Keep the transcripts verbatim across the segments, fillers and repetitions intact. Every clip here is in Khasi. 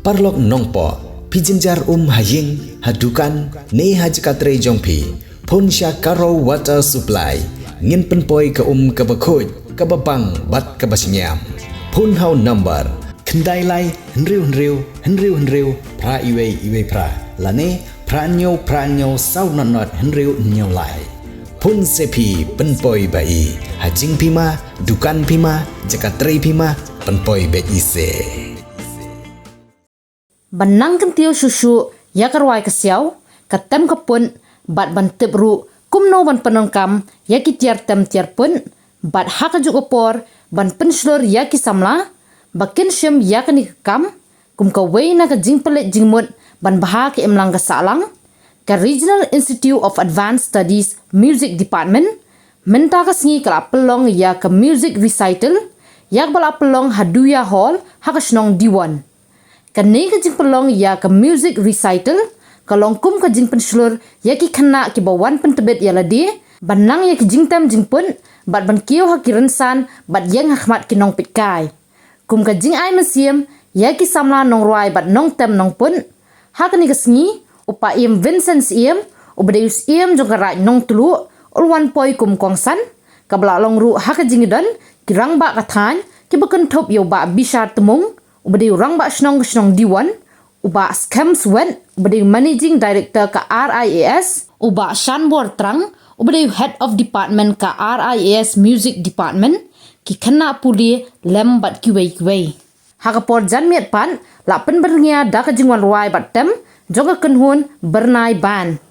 Paralok nongpoh, phi jynjar um ha ïing, ha dukan, ne ha jaka trei jong phi. Phone sha Karo Water Supply. Ngin pynpoi ka um kaba khuid, kaba bang, bad kaba shngiam. Phone ha u number khyndai lai, hynriew hynriew, hynriew hynriew, phra iwei iwei phra. Lane, phra hynñiew, phra hynñiew, saw nod nod, hynriew hynñiew lai. Phone se phi, pynpoi ba i. Ha jingphi ma, dukan phi ma, jaka trei phi ma, pynpoi beit i se. Ban nang kyntiew shuh shuh ïa ka rwai ka siaw, ka tem ka pun, bad ban tip ruh kumno ban pyndonkam ïa ki tiar tem tiar pun, bad ha kajuh ka por ban pynshlur ïa ki samla ba kin shim ïa kane ka kam, kum kawei na ka jingpynleit jingmut ban bha ka imlang ka sahlang, ka Regional Institute of Advanced Studies Music Department mynta ka sngi ka la pynlong ïa ka music recital, ïa kaba la pynlong ha Duya Hall ha ka shnong Diwon. Kane ka jingpynlong ïa ka music recital ka long kum ka jingpynshlur ïa ki khynnah kiba wan pyntbit ïa lade ban nang ïa ki jingtem jingpun, bad ban kiew ha ki rynsan bad ïeng ha khmat ki nongpeitkai. Kum ka jingai mynsiem ïa ki samla nongrwai bad nongtem nongpun, ha kane ka sngi u Pa Ïem Vincent Syiem, uba dei u Syiem jong ka Raid Nongtluh, u la wan poi kum kongsan, kaba la long ruh ha ka jingdon ki rangbah ka thaiñ kiba kynthup ïa u Bah Bishar Tmung, uba dei u rangbah shnong ka shnong Diwon, u Bah Skhem Swet, uba dei u Managing Director ka R I A S, u Bah Shanbor Trang, uba dei u Head of Department ka R I A S Music Department, ki khynnah pule lem bad kiwei kiwei. Ha ka por janmiet pat, la pynbyrngia da ka jingwan rwai bad tem jong ka kynhun Byrnai Band.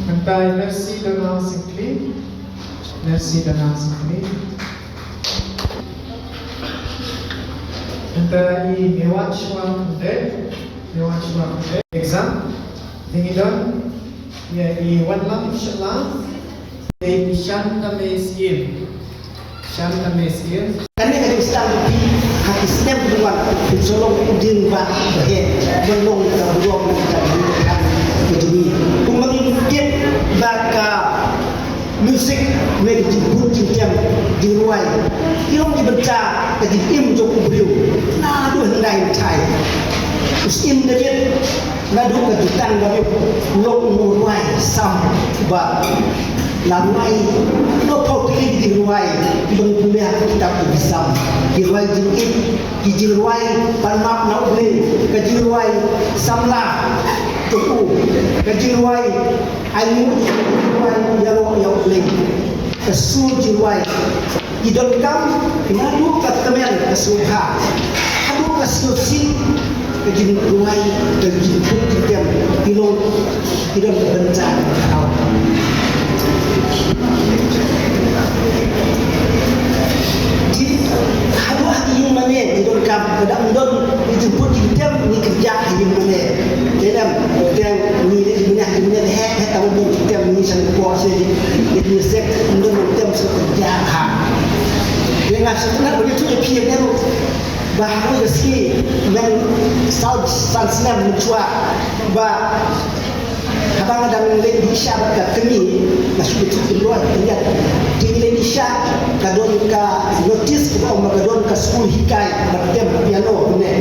Mynta i Mercy Dona Singkli. Mercy Dona Singkli. Mynta i Mewat Shwa Khude. Mewat Shwa Khude. Exam. Dang don ïa i Wanlam Shylla. Dei i Shan Dame Syiem. Shan Dame Syiem. Kane ka dei sdang phi ha ki snem ki wan, phin sa long u dieng ba, ba heh, ban long ka burom ka jong ngi. Kumba ngi tip ba ka music, ne ka jingbun jingtem, jingrwai, ki long ki bynta ka jingim jong u briew naduh hyndai hyndai. U Syiem David, naduh ka jutang ba u long u nongrwai sam ba la rwai, u la pynpaw tylli ki jingrwai kiba ngi pule ha kitab ki Salm, ki rwai jingïeit, ki jingrwai ban map na U Blei, ka jingrwai samla jong u, ka jingrwai ainguh, ka jingrwai ïaroh ïa U Blei, ka sur jingrwai. Ki donkam naduh ka kmen ka sngewbha haduh ka sngewsih, ka jingrwai, ka jingput jingtem, ki long ki don ka bynta. Ki haduh ha ki ïing mane ki donkam, ka dang don ki jingput jingtem, ngi kyrkieh ha ïing mane. Te lem, te ngi leh ïing mane, ïing mane heh heh, tang don jingtem, ngi sngewpoh seh, ngi sek, don jingtem sngewkyrkieh ha. Te nga Sa tynat ba ngi ïathuh ïa phi ïa kane ruh ba ha kawei ka sngi, mynsaw san snem mynshuwa, ba haba nga dang leit dih sha bad ka kmie, nga shu ïathuh ïa ka loi pynïaid. Te ngi leit dih sha, ka don ka notice kaba ong ba ka don ka skul hikai bad tem piano kumne.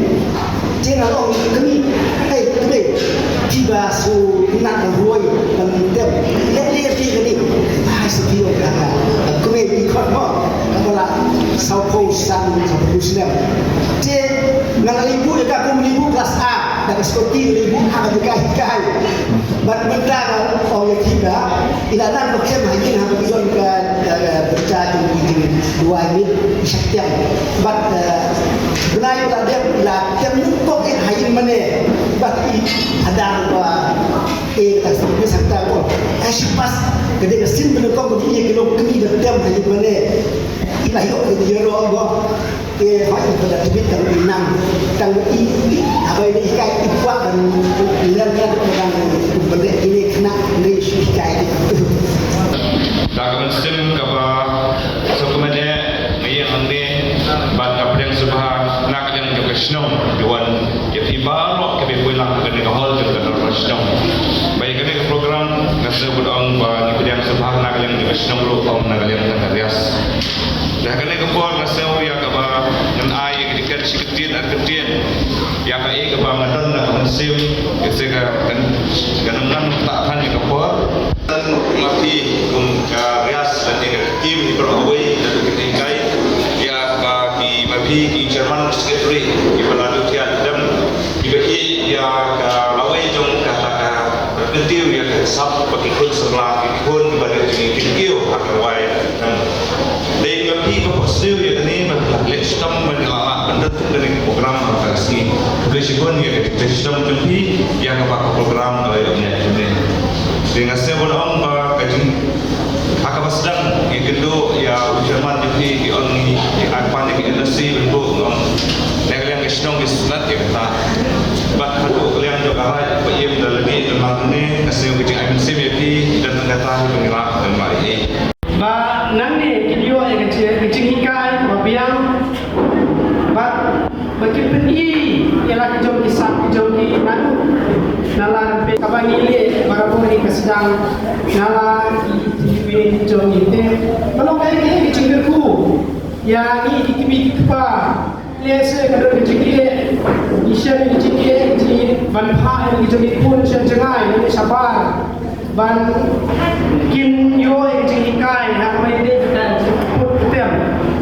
Te nga ong ïa ka kmie, "Hei kmie, phi ba shu nat ban rwai ban tem, leh leh phi kane." "Hai, sa phi ong ka, ka kmie phi khot mo." Ka ba la sawphew san, sawphew snem. Te nga la leit buh ïa ka kum leit buh klas A, da ka skuti leit buh ha ka jaka hikai. Bad mynta nga ong ïa phi ba i la nang ba kem ha ïing haba ki don ka, ka, ka bynta jong ki jingduwai miet, i shah tem. Bad, eh, bnai ba la dep i la tem nyngkong eh ha ïing mane. Bad i hadar ba, eh, ka sngewbha sa kata ko, eh, shi pass. Ka dei ka sien ba nyngkong ba ki ïa ki long kmie ba tem ha ïing mane. I la ïoh ka ïaroh ba Te hoi ba da tbit tang i nang tang i, i haba i hikai i kwah ban lem ïa ka dang ban leh kine khynnah ne shu hikai. Da ka mynsiem kaba sngewkmen eh nga ïeng hangne bad nga pdiang sngewbha na ka liang jong ka shnong, ki wan ïa phi baroh kiba poi lang ha kane ka hall jong ka dorbar shnong. Ba ïa kane ka program nga sngewbha ban ong ba ngi pdiang sngewbha na ka liang jong ka shnong ruh, ym na ka liang jong ka rias. Da kane ka por nga sngew ïa kaba ngan ai ïa ka jingkren shi kyntien ar kyntien ïa kaei kaba nga don na ka mynsiem, ïa se ka, kan, kan ngan ta than ïa ka por. Ngan ma phi kum ka rias lane ka team hi baroh kawei na ka jinghikai ïa kaba ki ma phi ki chairman, secretary kiba la duk ïa dem kiba ïeit ïa ka lawei jong kata ka kyntiew ïa ka sap ba ki khun samla ki khun kiba dei jingkiew ha ka wai. Dei ma phi ba phohsniew ïa kane ba phi la leh shitom ban ïa la lah ban dang kane ka program ha ka sngi. Khublei shibun ïa ka leh shitom jong phi ïa kaba ka program ka la ïoh ïa kane. Dei nga sngewbha ban ong ba ka jing ha kaba sdang ïa kynduh ïa u chairman jong phi ki ong ïa ka pan ïa ka N S C ban buh ong. Dei ka liang ka shnong ki sngewtynnat ïa kata. Bad haduh ka liang jong ka raid ba ïem da lade da mar ne ka sngewbha ka jingai mynsiem ïa phi da kata hi ban ïa la ban mar ïa. Ba nangne kin ïoh ïa ka jing, ka jinghikai ba biang. Bad ba kin pyni ïa la ki jong ki sap ki jong ki naduh na la rympei kaba ngi leh barabor hi ka sdang na la ki jingpyni jong ngi te. Ba long kaei kaei ki jingkyrkhu ïa ngi ki kmie ki kpa. Lehse ka don ka jingeh, ngi shem ka jingeh, ka jingeh ban phah ïa ki jong ki khun sha jngai ne shabar ban kin ïoh ïa ka jinghikai ha kaba ïadei bad ka jingput ka tem.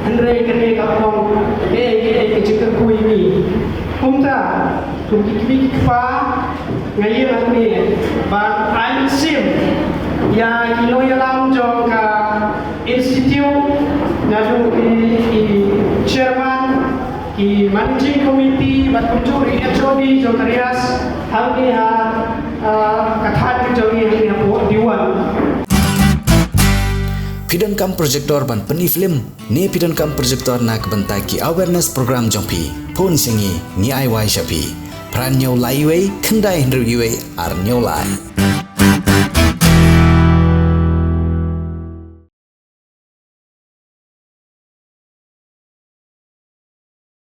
Hynrei kane ka long kaei kaei ka jingkyrkhu ïa ngi. Kumta kum ki kmie ki kpa, nga ïeng hangne ban ai mynsiem ïa ki nongïalam jong ka institute, naduh ki, ki chairman, ki managing committee bad kumjuh ïa ki H O D jong ka rias hangne ha, ah, ka thaiñ ka jong ngi hangne hapoh Diwan. Phi donkam projector ban pyni film ne phi donkam projector na ka bynta ki awareness program jong phi? Phone sha ngi, ngi ai wai sha phi. Phra hynñiew lai wei, khyndai hynriew wei, ar hynñiew lai.